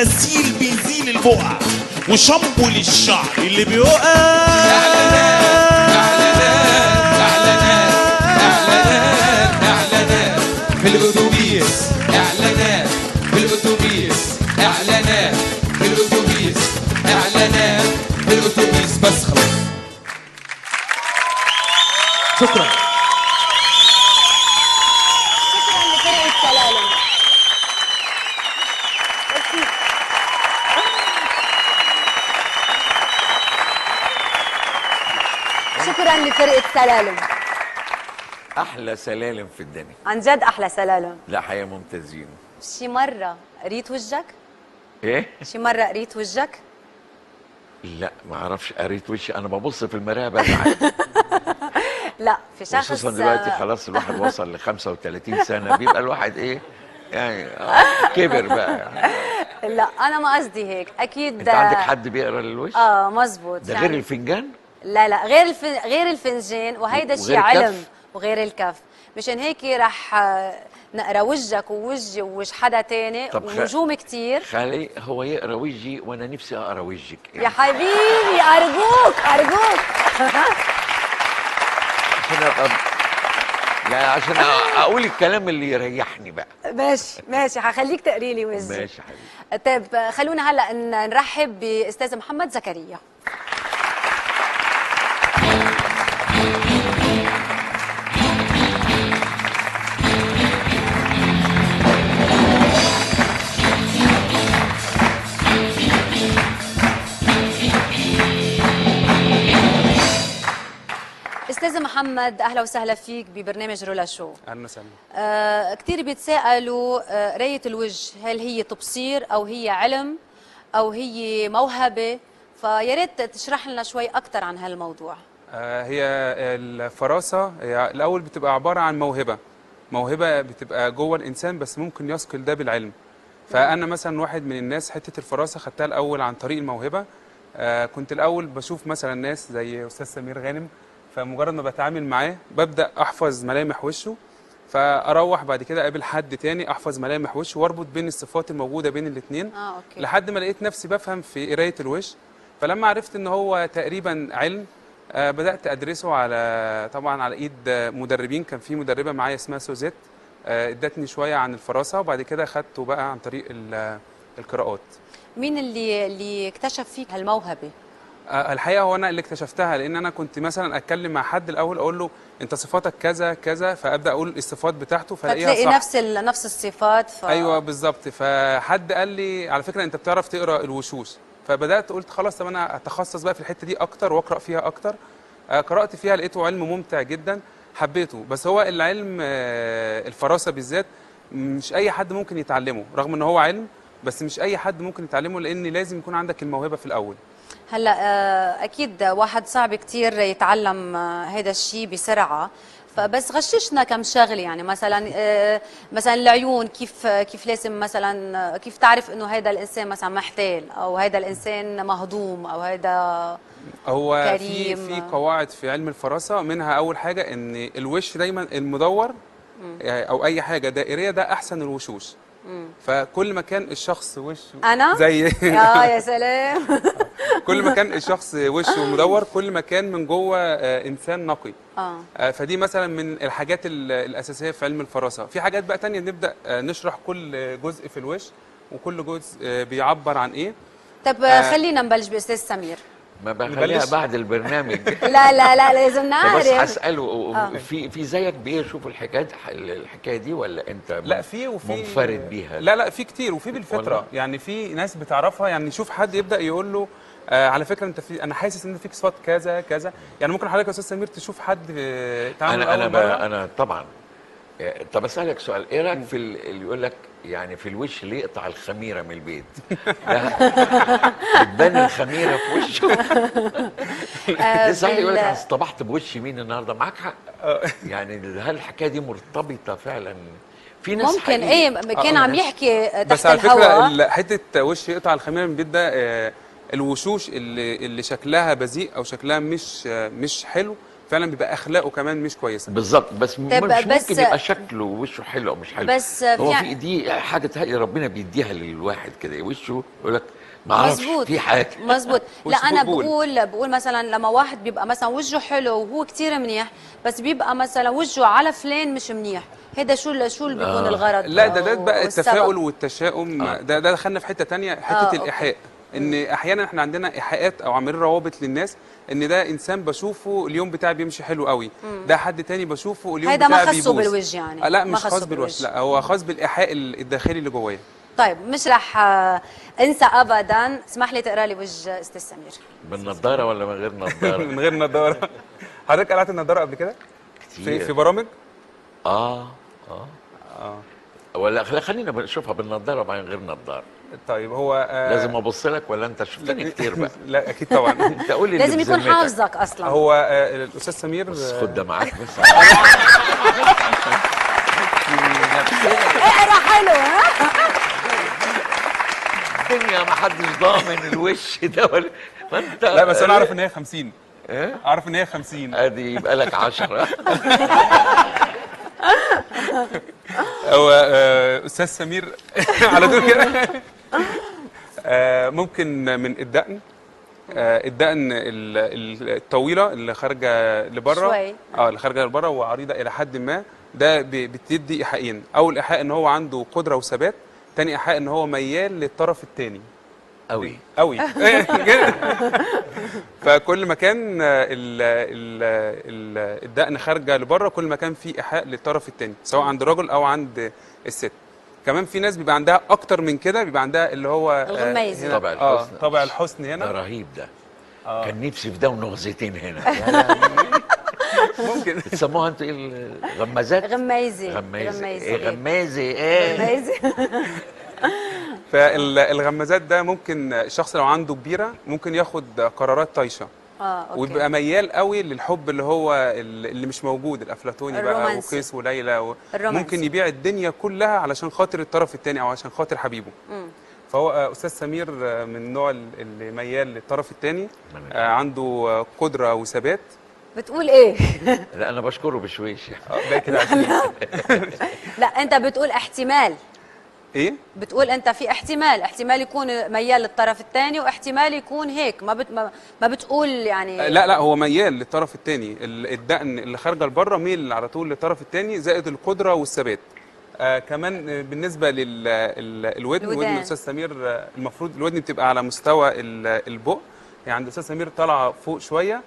غسيل بيزيل البقع، وشامبو للشعر اللي بيقع. اعلانات اعلانات اعلانات اعلانات في الاتوبيس، اعلانات في الاتوبيس، اعلانات في الاتوبيس، اعلانات في الاتوبيس. بس خلاص، شكرا. شكرا لفرقة سلالم. شكرا لفرقة سلالم. احلى سلالم في الدنيا، عن جد احلى سلالم. لا حقيقة ممتازين. شي مرة قريت وجهك؟ ايه؟ شي مرة قريت وجهك؟ لا ما اعرفش قريت وشي، انا ببص في المراية بزعل. لا في شخص، خصوصا دلوقتي خلاص الواحد وصل ل 35 سنة، بيبقى الواحد ايه يعني كبر بقى يعني. لا انا ما قصدي هيك، اكيد. انت عندك حد بيقرا للوش؟ اه مزبوط. ده يعني غير الفنجان؟ لا لا، غير غير الفنجان، وهيدا شيء علم، وغير الكف. مشان هيك رح نقرا وجهك ووجهي ووجه حدا تاني ونجوم كتير. خلي هو يقرا وجهي وانا نفسي اقرا وجهك يعني. يا حبيبي ارجوك ارجوك. عشان ابقى يعني عشان اقول الكلام اللي يريحني بقى. ماشي ماشي، حخليك تقري لي وجهي. ماشي حبيبي. طيب خلونا هلا نرحب باستاذ محمد زكريا. استاذ محمد اهلا وسهلا فيك ببرنامج رولا شو. اهلا وسهلا. كثير بيتساءلوا قرايه الوجه هل هي تبصير او هي علم او هي موهبة، فيا ريت تشرح لنا شوي اكثر عن هالموضوع. هي الفراسة هي الاول بتبقى عبارة عن موهبة، موهبة بتبقى جوه الانسان بس ممكن يثقل ده بالعلم. فانا مثلا واحد من الناس حتة الفراسة خدتها الاول عن طريق الموهبة. كنت الاول بشوف مثلا ناس زي استاذ سمير غانم، فمجرد ما بتعامل معاه ببدا احفظ ملامح وشه، فاروح بعد كده اقابل حد تاني احفظ ملامح وشه واربط بين الصفات الموجودة بين الاثنين. okay. لحد ما لقيت نفسي بفهم في قرايه الوش. فلما عرفت ان هو تقريبا علم بدات ادرسه على طبعا على ايد مدربين. كان في مدربه معايا اسمها سوزيت، ادتني شوية عن الفراسة، وبعد كده خدته بقى عن طريق القراءات. مين اللي اكتشف فيك هالموهبه؟ الحقيقة هو انا اللي اكتشفتها، لان انا كنت مثلا اتكلم مع حد الاول اقول له انت صفاتك كذا كذا، فابدا اقول الصفات بتاعته فلاقيها صح، فتلاقي نفس الصفات. ايوه بالظبط. فحد قال لي على فكرة انت بتعرف تقرا الوشوش، فبدات قلت خلاص طب انا اتخصص بقى في الحتة دي اكتر واقرا فيها اكتر. قرات فيها لقيته علم ممتع جدا، حبيته. بس هو العلم الفراسة بالذات مش اي حد ممكن يتعلمه، رغم ان هو علم بس مش اي حد ممكن يتعلمه، لان لازم يكون عندك الموهبة في الاول. هلا اكيد واحد صعب كثير يتعلم هذا الشيء بسرعة، فبس غششنا كم شغله يعني. مثلا العيون، كيف لازم مثلا كيف تعرف انه هذا الانسان مثلا محتال او هذا الانسان مهضوم او هذا هو كريم. في قواعد في علم الفراسة، منها اول حاجة ان الوش دايما المدور او اي حاجة دائريه ده احسن الوشوش. فكل ما كان الشخص وشه انا زي يا سلام كل ما كان الشخص وشه مدور كل ما كان من جوه انسان نقي. فدي مثلا من الحاجات الاساسية في علم الفراسة. في حاجات بقى تانية بنبدا نشرح كل جزء في الوش وكل جزء بيعبر عن ايه. طب خلينا نبلش باستاذ سمير. ما بخليها بعد البرنامج. لا لا لا لازم نعرف. بس هسأله في زيك بيشوفوا الحكاية دي ولا انت لا في وفي منفرد بيها؟ لا لا في كتير وفي بالفطرة يعني، في ناس بتعرفها يعني. يشوف حد يبدا يقول له على فكرة انت في، انا حاسس ان فيك صفات كذا كذا يعني. ممكن حضرتك يا استاذ سمير تشوف حد تعامل اول مرة. انا طبعا. طب اسالك سؤال، ايه رايك في اللي يقول لك يعني في الوش اللي يقطع الخميره من البيت ده بتبان الخميره في وشه؟ ده صحيح يقول لك انا اصطبحت بوش مين النهارده؟ معاك حق يعني. هل الحكاية دي مرتبطة فعلا؟ في ناس ممكن ايه كان عم يحكي تحت بس على الهواء. فكرة حتة وش يقطع الخميره من البيت ده، الوشوش اللي شكلها بذيء او شكلها مش حلو فعلا بيبقى اخلاقه كمان مش كويسة. بالظبط، بس مش بس ممكن يبقى شكله ووشه حلو او مش حلو، بس هو في دي حاجة تهيألي ربنا بيديها للواحد كده، وشه يقول لك ما اعرفش في حاجة. مظبوط. لا انا بقول مثلا لما واحد بيبقى مثلا وجهه حلو وهو كثير منيح، بس بيبقى مثلا وجهه على فلان مش منيح، هذا شو اللي بيكون الغرض؟ لا ده بقى التفاؤل والتشاؤم، ده دخلنا في حتة ثانية، حتة الايحاء. ان احيانا احنا عندنا ايحاءات او عاملين روابط للناس ان ده انسان بشوفه اليوم بتاعي بيمشي حلو قوي، ده حد تاني بشوفه اليوم بتاعي بيبوظ. هيدا ما خصه بالوجه يعني؟ لا مش خاص بالوجه، لا هو خاص بالايحاء الداخلي اللي جواه. طيب مش رح انسى ابدا، اسمح لي تقرا لي وجه استاذ سمير. بالنضاره ولا من غير نضاره؟ من غير نضاره. حضرتك قلعت النضارة قبل كده؟ كتير. في برامج؟ ولا خلينا نشوفها بالنضاره وبعدين غير نضاره. طيب هو لازم ابص لك ولا انت شفتني كتير بقى؟ لا اكيد طبعا. انت قول لي لازم يكون حافظك اصلا. هو الاستاذ سمير بس خد ده معاك بس. اقرا حلو. ها الدنيا ما حدش ضامن الوش ده ولا ما انت. لا بس انا اعرف ان هي 50. ايه؟ اعرف ان هي 50. ادي يبقى لك 10. هو استاذ سمير على طول كده. ممكن من الدقن، الدقن الطويلة اللي خارجه لبره، اللي خارجه لبره وعريضه الى حد ما، ده بتدي ايحاءين. اول ايحاء ان هو عنده قدره وثبات، تاني ايحاء ان هو ميال للطرف الثاني قوي قوي. فكل ما كان الدقن خارجه لبره، كل ما كان في ايحاء للطرف الثاني، سواء عند الرجل او عند الست. كمان في ناس بيبقى عندها اكتر من كده، بيبقى عندها اللي هو الغميزه، طبع الحسن. طبع الحسن هنا ده رهيب ده. كان نفسي في ده ونغزتين هنا. ممكن بتسموها انتوا ايه؟ الغمازات؟ غميزه. غميزه ايه؟ غمازه ايه؟ غميزه. فالغمازات ده ممكن الشخص لو عنده كبيرة ممكن ياخد قرارات طايشه، ويبقى ميال قوي للحب اللي هو اللي مش موجود، الافلاطوني بقى وقيس وليلى ممكن يبيع الدنيا كلها علشان خاطر الطرف الثاني او عشان خاطر حبيبه. فهو استاذ سمير من النوع اللي ميال للطرف الثاني، عنده قدره وثبات. بتقول ايه؟ لا انا بشكره بشويش. ده كده. لا انت بتقول احتمال. ايه؟ بتقول انت في احتمال يكون ميال للطرف الثاني واحتمال يكون هيك، ما بتقول يعني. لا هو ميال للطرف الثاني، الدقن اللي خارجه لبره ميل على طول للطرف الثاني، زائد القدرة والثبات. كمان بالنسبة للودن، ودن الاستاذ سمير المفروض الودن بتبقى على مستوى البق، يعني عند الاستاذ سمير طالعه فوق شوية.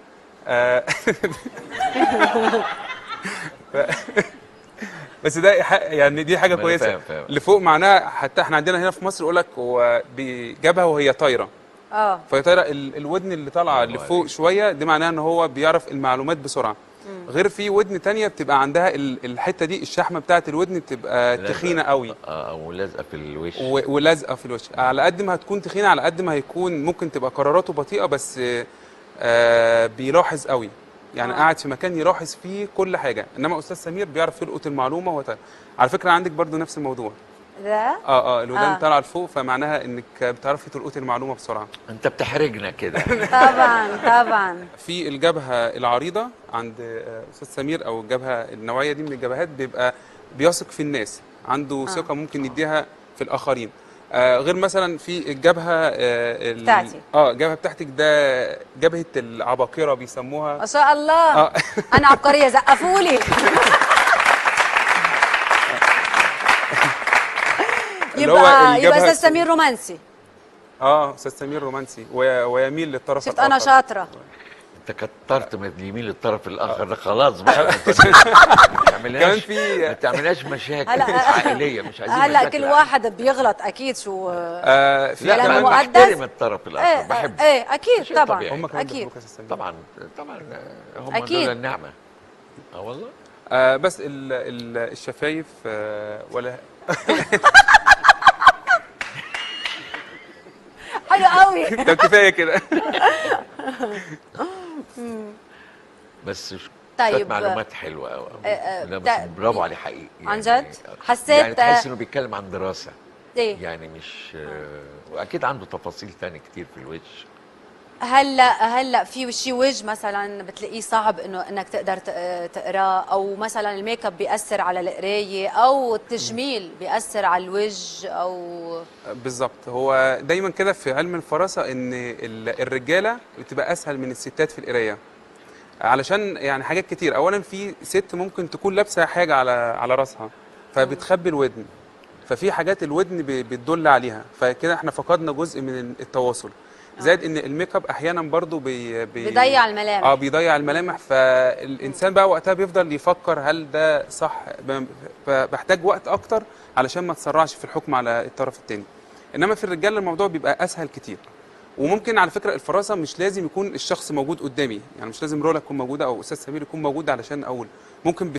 بس ده يعني دي حاجة كويسة. لفوق معناها حتى احنا عندنا هنا في مصر يقول لك هو بيجابها وهي طايره. فهي طايره، الودن اللي طالعه لفوق شوية دي معناها ان هو بيعرف المعلومات بسرعة. غير في ودن تانية بتبقى عندها الحتة دي، الشحمه بتاعه الودن بتبقى تخينة قوي، ولازقه في الوش، ولازقه في الوش. على قد ما هتكون تخينة على قد ما هيكون ممكن تبقى قراراته بطيئه، بس بيلاحظ قوي يعني. قاعد في مكان يلاحظ فيه كل حاجة. انما استاذ سمير بيعرف يلقط المعلومة وهو طالع. على فكرة عندك برضو نفس الموضوع ده. الودان طالعه لفوق، فمعناها انك بتعرفي تلقطي المعلومة بسرعة. انت بتحرجنا كده. طبعا طبعا. في الجبهة العريضة عند استاذ سمير، او الجبهة النوعية دي من الجبهات، بيبقى بيثق في الناس، عنده ثقة ممكن يديها في الاخرين. غير مثلا في الجبهة بتاعتي. الجبهة بتاعتك ده جبهة العباقرة بيسموها. ما شاء الله. انا عبقرية، زقفوا لي. يبقى استاذ سمير رومانسي. استاذ سمير رومانسي ويميل للطرف شفت انا شاطرة. انت كترت من اليمين للطرف الاخر ده، خلاص بقى. كمان في ما تعملهاش مشاكل عائلية، مش عايزين هلا كل واحد بيغلط اكيد. شو في لا بحترم الطرف الاخر، بحبه. ايه اكيد طبعا. هم كمان اكيد طبعا طبعا، هم دول النعمة. والله. بس الشفايف ولا حلو قوي. طب كفاية كده. بس طيب معلومات حلوة قوي. لا بس برافو عليه حقيقي يعني. عن جد حسيت يعني تحس انه بيتكلم عن دراسة. ايه يعني مش واكيد عنده تفاصيل تانية كتير في الوش. هلا في شيء وجه مثلا بتلاقيه صعب انه انك تقدر تقراه، او مثلا الميك اب بياثر على القراية، او التجميل بياثر على الوجه، او بالظبط. هو دايما كده في علم الفراسة ان الرجالة بتبقى اسهل من الستات في القراية، علشان يعني حاجات كتير. اولا في ست ممكن تكون لابسه حاجة على راسها فبتخبي الودن، ففي حاجات الودن بتدل عليها، فكده احنا فقدنا جزء من التواصل. زائد ان الميك اب احيانا برضو بي بي بيضيع الملامح. بيضيع الملامح، فالانسان بقى وقتها بيفضل يفكر هل ده صح، فبحتاج وقت اكتر علشان ما تسرعش في الحكم على الطرف الثاني. انما في الرجالة الموضوع بيبقى اسهل كتير. وممكن على فكرة الفراسة مش لازم يكون الشخص موجود قدامي، يعني مش لازم رولا تكون موجودة او استاذ سمير يكون موجود علشان اقول، ممكن